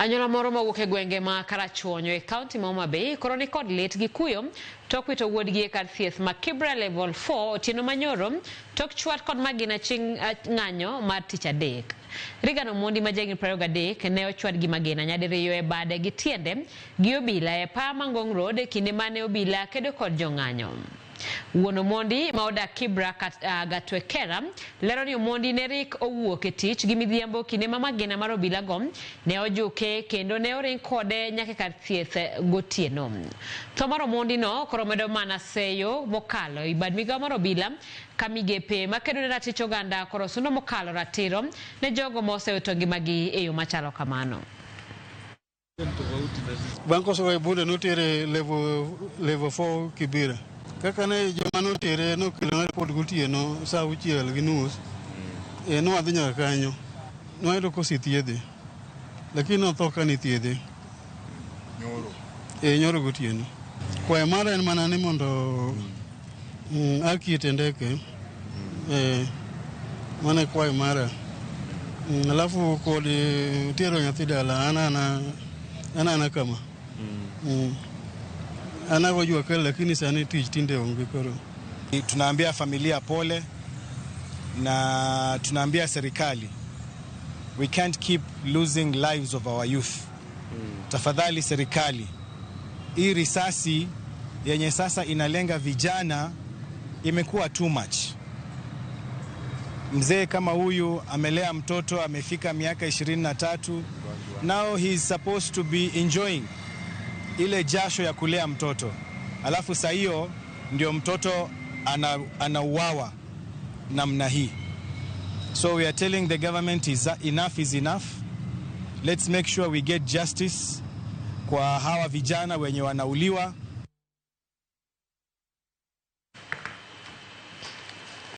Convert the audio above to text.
Anyuola moro mawuok e gwenge ma Karachuonyo e kaunti ma Homa Bay koro ni kod lit gi kuyo tok wito wuodgi e kar thieth ma Kibra Level 4 otieno manyoro tok chwat kod magina chieng' ng'anyo mar tich adek. Reagan Omondi ma jahigni 23 ne ochwad gi magina nyadiriyo e bade gi tiende gi obila e apaya ma Ngong Road e kinde mane obila kedo kod jong'anyo. Wuon Omondi ma odak Kibra Gatwekera lero ni Omondi ne rik owuok e tich gi midhiambo kinde ma magina mar obila go ne ojuke kendo ne oring kode nyaka e kar thieth gotieno. Tho mar Omondi no koro medo mana seyo mokalo e bad migawo mar obila ka migepe makedo ne ratich oganda koro sundo mokalo ratiro ne jogo ma osewito ngimagi e yo machalo kamano. Bang' kosegoyo bunde notere level 4 Kibera. Kaka ne joma notere nokelona ripot gotieno saa 6:30. Nwadhi nyaka kanyo. Nwayudo kosethiedhe. Lakini notho ka nithiedhe. Nyoro. Nyoro gotieno. Kwayo mara en mana ni mondo haki itendeke. Mano e kwayo mara. Alafu kod tero nyathi dala an ana kama. An ago jua kali lakini sani tich tinde onge koro. Tunaambia familia pole na tunaambia serikali we can't keep losing lives of our youth. Tafadhali serikali, hii risasi yenye sasa inalenga vijana imekuwa too much. Mzee kama huyu amelea mtoto amefika miaka 23, now he is supposed to be enjoying ile jasho ya kulea mtoto, alafu saa hiyo ndio mtoto anauawa namna hii. So we are telling the government is enough is enough. Let's make sure we get justice kwa hawa vijana wenye wanauliwa.